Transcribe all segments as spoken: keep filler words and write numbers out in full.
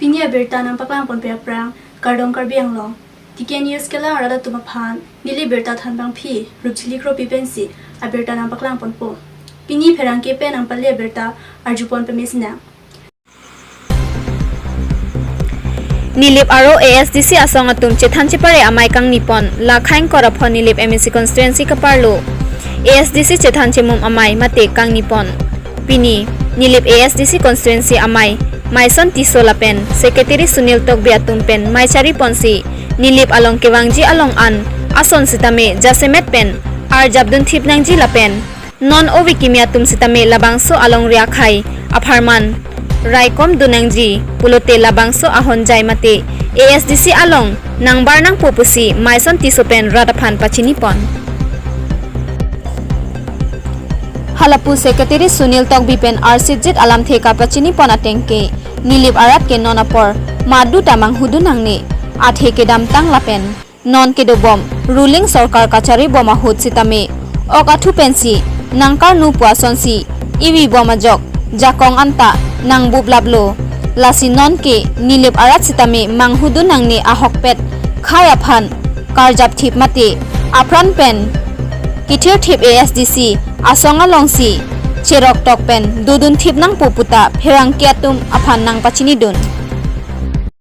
Pini abirta nangpaklangponpe aphrang, kardom Karbi Anglong. T K News kelang arat atum aphan, neli birta thanbangpi Rupjili Kropi pensi abirta nangpaklangponpo. Pini pherangke pen nangpale abirta arjupon pamesinang. Nilip aro A S D C asong atum chethan chepare amei kangnipon, la khaing kor aphon Nilip M A C constituency kaparlo A S D C chethan chemum amei mate kangnipon. Pini, Nilip A S D C constituency amei, Maison Tisso lapen Secretary Sunil Tokbi atum pen mei chariponsi, Nilip along kevangji along an ason sitame jasemet pen arjapdun thip nangji lapen non ove kimi atum sitame labangso alongri akhei apharman raikom dun nangji pulote labangso ahonjai mate A S D C along nangbar nangpo pusi Maison Tisso pen rat aphan pachinipon. Halapu Secretary Sunil Tokbi pen arsitjit alamthe kapachinipon ateng ke, Nilip arat ke non apor madu ta manghudun nangne, athe kedamtang lapen non kedobom ruling sorkar kacharibom ahut sitame ok athu pensi nangkarnu pu asonsi ivibom ajok jakong anta nangbup laplo. Lasi non ke Nilip arat sitame manghudun nangne, ahokpet khei aphan karjap thip mate apran pen kethir thip A S D C asong alongsi cherok tok pen dodun thip nangpo puta pherangke atum aphan nangpachinidun.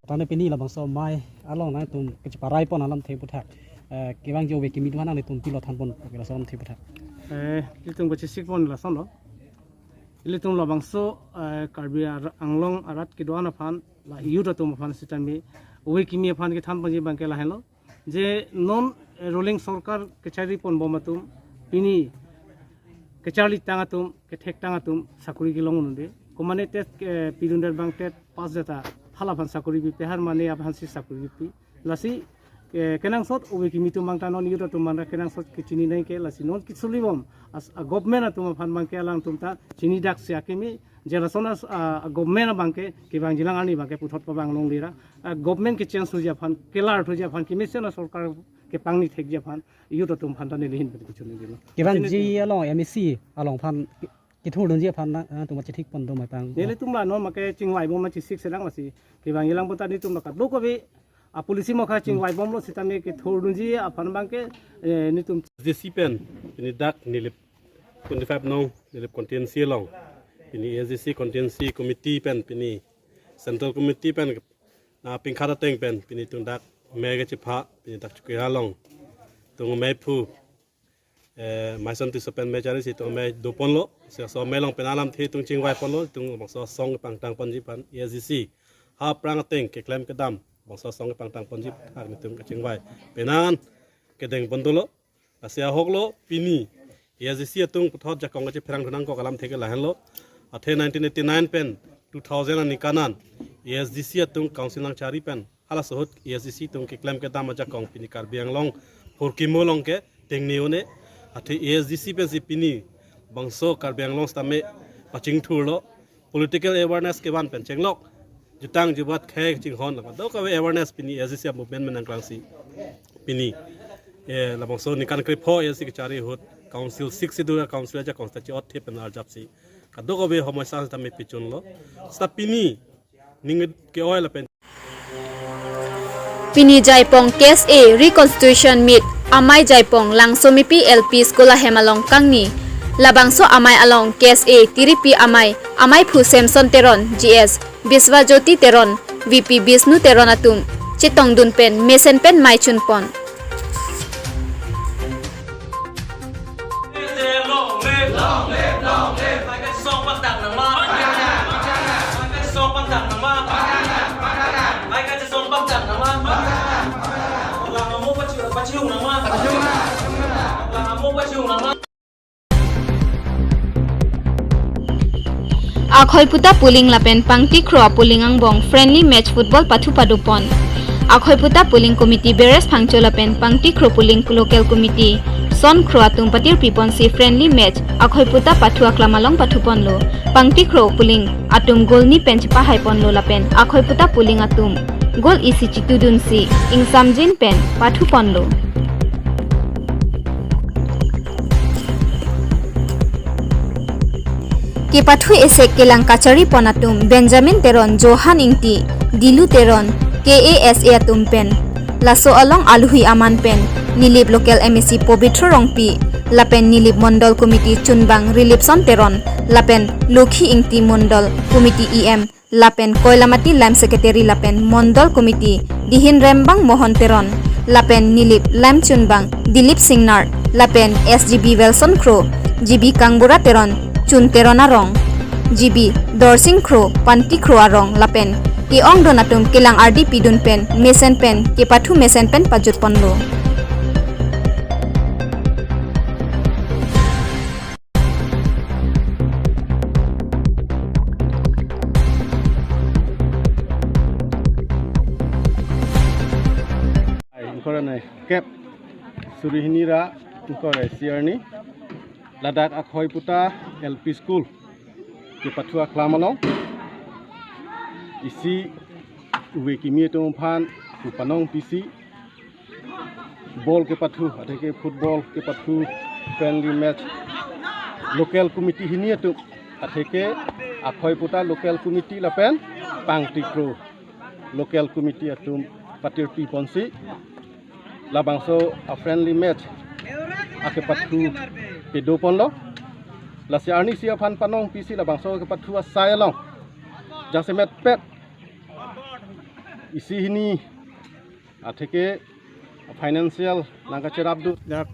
Tane pini labangso amei along nangtum kacheparaipon alamthe aputhak, eh, kevangji ove kimi do-an nangtum pilo thanpon, laso alamthe aputhak. Eh, ilitum kachesikpon lasonlo. Ilitum labangso, eh, Karbi ar-, Anglong arat kedo-an aphan, la youth atum aphan sitame ove kimi aphan kethanponji abangke lahenlo. Je non, eh, ruling sorkar kechariponbom atum, pini kecharlitang atum, kethektang atum sakori kelong un-e. Komane TET, eh, pidundet abang TET pass jata halaphan sakori pipe, har mane aphansi sakori pipe. Lasi, eh, kenangsot ove kimi atum abangta non youth atum abangta kenangsot kechini nangke, lasi non kesolibom as a government atum aphan abangke alangtum ta chinidak si akimi, je lason as a, a government abangke kevangjilang arni abangke puthot pavang longlira. A government kechange thuji aphan, kelar thuji aphan, kemesen a sorkar kepangni thekji aphan youth atum aphan ta neli ahin pen kechunidunlo. Kevangji along M A C along aphan kethurdunji aphan nangtum chethikpon do ma pang. Nelitum la non make chingvaibom ma chesik selang masi kevangjilang puta nelitum la kadokave a policy mokha chingvaibomlo sitame kethurdunji aphan abangke, eh, nelitum A S D C pen pini dak Nilip twenty-five nong Nilip constituency along pini A S D C constituency committee pen pini central committee pen, ah, pingkhat ateng pen pini tung dak amei kachepha pini dak Chukira along tung amei aphu, eh, Maison Tisso pen mei charisi tung amei doponlo. Si laso amei along pen alamthe tung chingvaiponlo, tung labangso asong pangtangponji aphan A S D C ha aphrang ateng keklem kedam labangso asong pangtangponji aphan nelitum kachingvai penan kedengpon dolo. Lasi ahoklo pini A S D C atum puthot jakong kachepherangdun nangkok alamthe ke lahenlo. Athe nineteen eighty-nine pen two thousand aningkan an A S D C atum council nangchari pen halaso ahut A S D C atum keklem kedam ajakong pini Karbi Anglong phurkimo along ke tengne un-e. Athe A S D C pensi pini bangso Karbi Anglong sitame pachingthurlo. Political awareness kevan pen chenglok, jutang jubat khei chinghon la kadokave awareness pini A S D C movement pen nangklangsi pini, eh, labangso ningkan krepho A S D C kechari ahut council six schedule council ajakong ta chi-ot thip pen arjapsi kadokave homosya sitame pachunlo. Seta pini ning ke-oi lapen Pini Jaipong K S A Reconstitution Meet amei Jaipong Langsomepi L P School ahem along kangni. Labangso amei along K S A tiripi amei, amei aphu Samson Teron, G S, Biswajyoti Teron, V P Bisnu Teron atum chetongdun pen mesen pen mei chunpon. Akhoi puta puling lapen Pangtikhro apuling angbong friendly match football pathu padopon. Akhoi puta puling committee Beres Phangcho lapen Pangtikhro puling local committee Son Kro atum patirpiponsi friendly match akhoi puta pathu aklam along pathuponlo. Pangtikhro puling atum goal ni pen chepahaiponlo lapen akhoi puta puling atum goal isi chitudunsi ingsamjin pen pathuponlo. Kepathu esek kelang kacharipon atum Benjamin Teron, Johan Ingti, Dilu Teron, K A S A atum pen. Laso along aluhi aman pen Nilip Local M A C Pobitro Rongpi, lapen Nilip Mondol Committee chunbang Rilipson Teron, lapen Lokhi Ingti Mondol Committee E M, lapen Koilamati Line Secretary lapen Mondol Committee dihin Rembang Mohon Teron, lapen Nilip Line chunbang Dilip Singnar, lapen S G B Wilson Kro, G B Kangbura Teron, Chun Teron arong, G B Dorsing Kro, Panti Kro arong, lapen ke-ongdun atum kelang ardi pidun pen mesen pen kepathu mesen pen pajut ponlo. Ingkoi ra nai kep, suri hini ra ingkoi ra isi arni, ladak Akhoiputa L P School kepathu aklam along isi uve kimi atum aphan pu panong pisi ball kepathu, atheke football kepathu friendly match local committee hini atum, atheke Akhoiputa local committee lapen Pangtikro local committee atum patirpi ponsi labangso a friendly match akepathu pedo ponlo. Lasi arnisi aphan panong pisi labangso kepathu asai along jasemet pet isi hini atheke financial nangkacherap do. Dak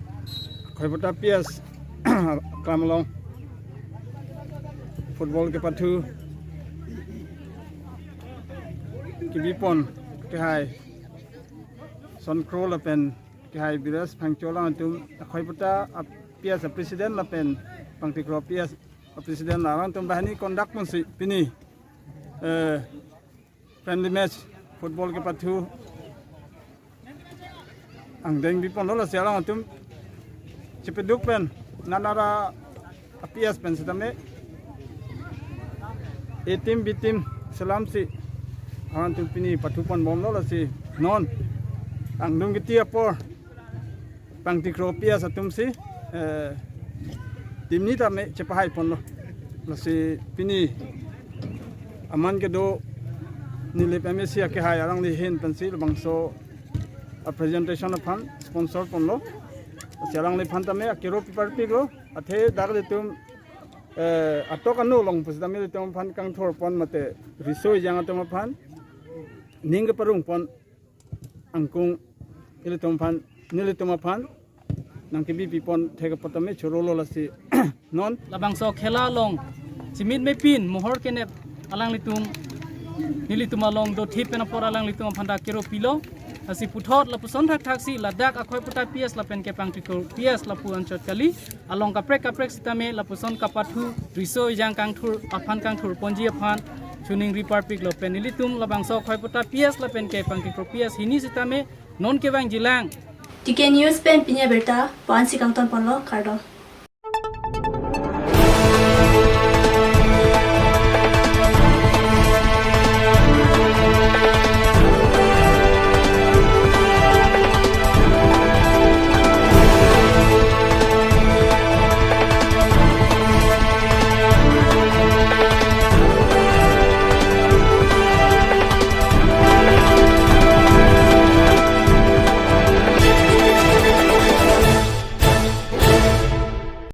Akhoiputa P S aklam along football kepathu kebi pon kehai Sonkro lapen kehai Biras Phangcho along atum Akhoiputa a P S a president lapen Pangtikro P S a president along atum banghini conduct ponsi pini, eh, friendly match football kepathu angdeng bi ponlo. Lasi along atum chepeduk pen nanara a P S pen sitame A team B team selamsi along atum pini pathu pon bomlo. Lasi non angdeng kiti apor Pangtikro P S atumsi, eh, team ni tame chepahai ponlo. Lasi pini aman kedo Nilip M A C akehai alangli ahin pensi labangso a presentation aphan sponsor ponlo. Lasi alangliphan tame akero piparpiklo. Athe dak ilitum, eh, atok anu along pusitame ilitum aphan kangthur pon mate riso ejang atum aphan ning keparong pon angkung ilitum aphan, nelitum aphan nangkebi pipon thek apot tame chorolo. Lasi non labangso khela along chimit mepin mohor kenep alanglitum nelitum along dothit pen apor alanglitum aphan ta kero pilo. Lasi puthot lapuson thakthak si ladak Akhoiputa P S lapen ke Pangtikro P S lapu anchot kali along kaprek kaprek sitame lapuson kapathu riso ejang kangthur aphan kangthur ponji aphan choningri parpiklo. Pen ilitum labangso Akhoiputa P S lapen ke Pangtikro P S hini sitame non kevangjilang. T K News pen pini abirta pu-ansi kangton ponlo, kardom.